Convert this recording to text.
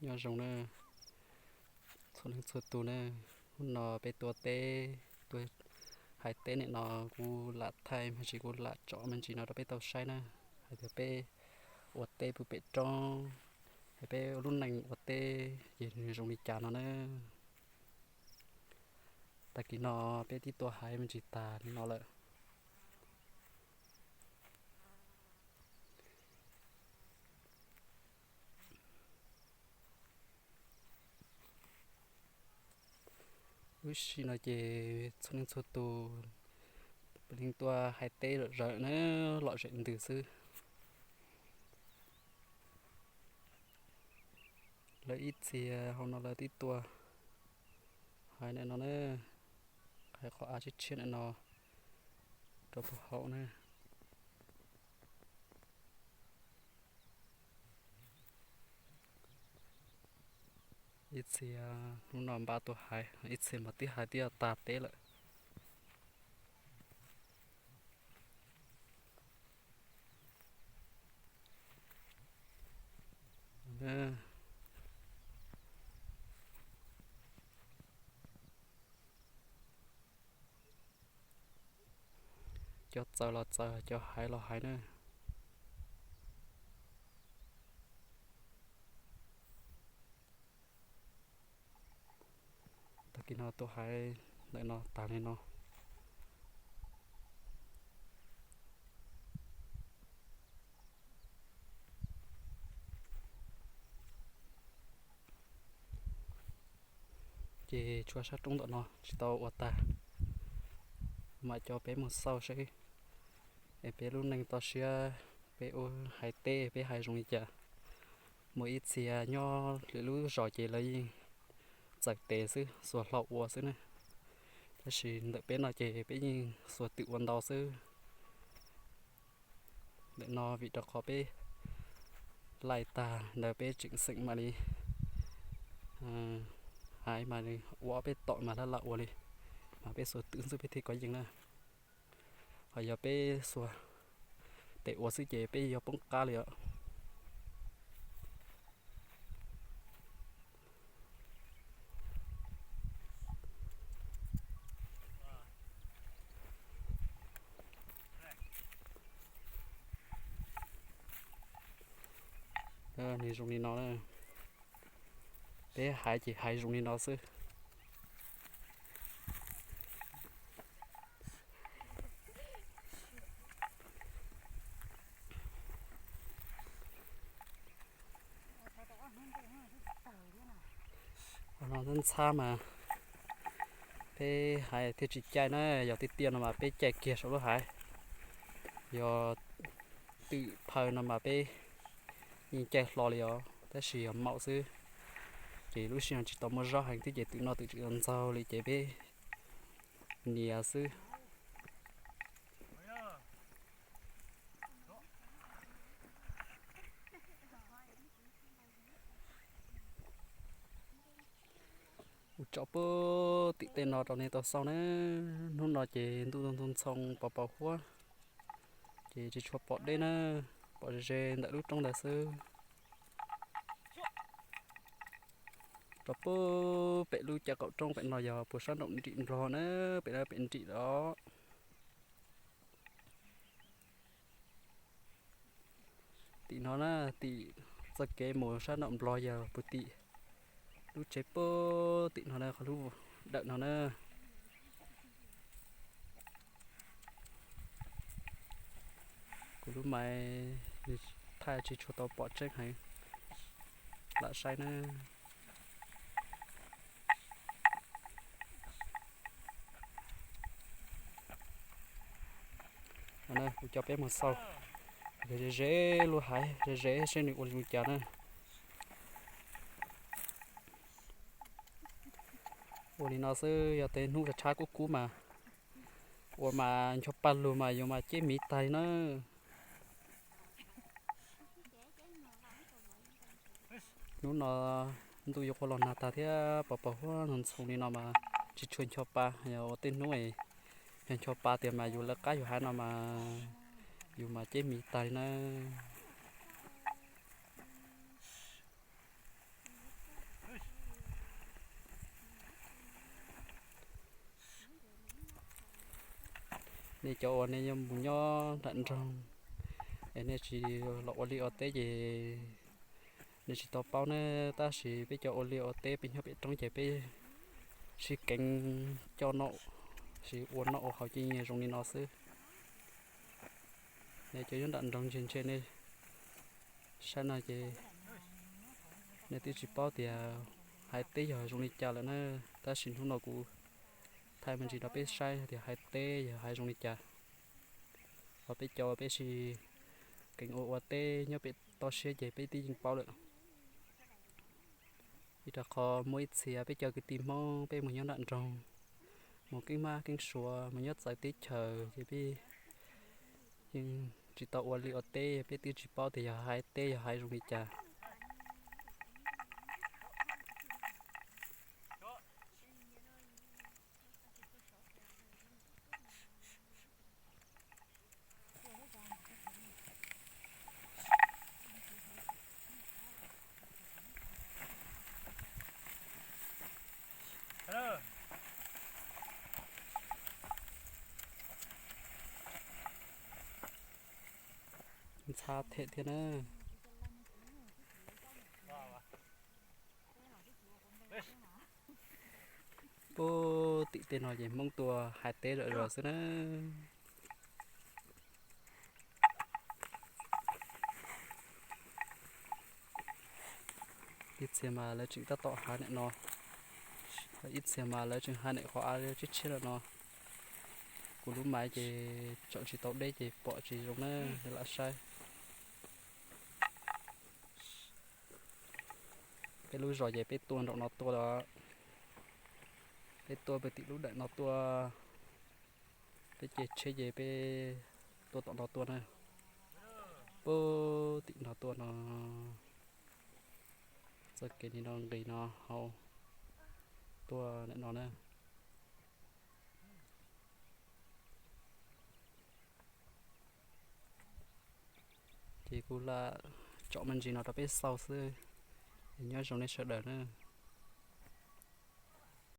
Nyob zoo na txhua leej txhua tus na, hnub no peb tuaj teb, tuaj hais teb nim no kuv lam thaij me ntsis, kuv lam tso me ntsis no rau peb tau saib na, hais tias peb ua teb pem roob, hais peb lub neej ua teb ces nws zoo li cas no na. Tag kis no peb twb tuaj hais me ntsis tag li no lawm. Lub sij no ces txhua leej txhua tus puav leej tuaj hais teb lom zem na, lom zem ntws xwb. Lawv ib txhia hauv no lawv twb tuaj hais nim no na, hais qhov av tshiab tshiab nim no rau puag hauv na. Ib txhia hnub no npaj tuaj hais, ib txhia mas twb hais twb tag teb lawm. Cov txawv los txawv, cov hais los hais na. Tag kis no tuaj hais ntawm no tas li no. Ces tshuav sab roob ntawm no tsis tau ua tag, mam coj peb mus xauj seb es peb lub neej toj siab, peb ua hais teb peb hais zoo li cas. Muaj ib txhia nyob lwm lub zos ces lawv yeej txawm tes xwb, xuas hlau ua xwb na. Tab sis ntawm peb no ces peb yeej xuas twm ua ntau xwb. Ntawm no vim rau qhov peb laij tag ntawd peb tseem xeem mam li hais mas li ua ob peb tom mas laj laj ua li, mas peb xuas twm xwb peb thiaj kov yeej na. Ho yog peb xuas tes ua xwb ces peb yog poob qab li os. Nws zoo li no, peb hais ces hais zoo li no xwb. Ntxhab mas peb hais thiaj tsis caij na, yog tiaj tiaj no mas peb caij kiag saum lub haiv. Yog twm phaw no mas peb yeej caij hlo li os, tab sis yog maum xwb. Ces lub sij hawm tsis tau muaj zaub heev thiab ces twm no twm tseem ntxaug li ces peb nias xwb. Kuv tso puag tim tej no rau nej tau xauj na. Hnub no ces ntuj ntxhoo ntxhoo pos pos huab, ces tsis tshua pom deb na, pom ze ze ntawm lub roob ntawd xwb. Rau puag pem lub caj qaum roob pem no yog puag sab nraum nrim nplog na, pem no pem nrim os. Tim no na, tim txoj kev mus sab nraum nplog yog puag tim lub tsev puag tim no na, qhov lub dawm no na. Kuv lub maiv thaij tsis tshua tau pom tseeb heev, lam saib na. Kuv coj peb mus xauj ze ze lub haiv, ze ze seb nws ua li cas na. Ua li no xwb, yog tej hnub tshab kub kub mas, ua mas ncho pa lug mas yus mas ceb miv tag li na. Hnub no ntuj yuav qua los nag tag thiab, pos pos huab ntxhoo ntxhoo li no mas tsis tshua ncho pa, yog ua tej hnub ncho ncho pa tiag mas yus lawv qab yus haiv no mas yus mas ceb miv tag li na. Nej cov uas nej yuav mus nyob nram nroog es nej tsis los ua liaj ua teb ces nej tsis tau paub ne, tab sis peb cov ua liaj ua teb peb nyob pem roob ces peb sib keev coj noj, sib ua noj ua haus ces zoo li no xwb. Nej cov nyob nram nroog ces ntshe nej saib no ces nej twb tsis paub tias haiv teb yog zoo li cas lawm na, tab sis hnub no kuv thaij me ntsis rau peb saib tias haiv teb yog haiv zoo li cas. Ho peb cov peb sib keev ua ua teb nyob pem toj siab ces peb twb yeej paub lawm. Vim rau qhov muaj ib txhia peb cov kwv tij Hmoob peb mus nyob nram nroog, mus keeb mab keeb suav, mus nyob txawv teb chaws ces peb yeej tsis tau ua liaj ua teb, peb twb tsis paub tias yog haiv teb yog haiv zoo li cas. Ntxhab them thiab na. Puag tim tej no ces Hmoob tuaj hais teb zom zaws xwb na. Ib txhia mas lawv tseem tab tom hais ntawm no, ib txhia mas lawv tseem hais ntawm qhov av tshiab tshiab ntawm no. Kuv lub maiv ces tsom tsis tau deb ces pom tsis zoo na, lam saib. Peb lub zos ces peb tuaj nraum no tuaj los, peb tuaj pem tim lub dawm no tuaj, peb caij tsheb ces peb tuaj tom no tuaj na. Puag tim no tuaj no, txoj kev li no nqis no hauv tuaj ntawm no na. Ces kuv lam tsom me ntsis no rau peb xauj xwb. Nyob zoo nej sawv daws na.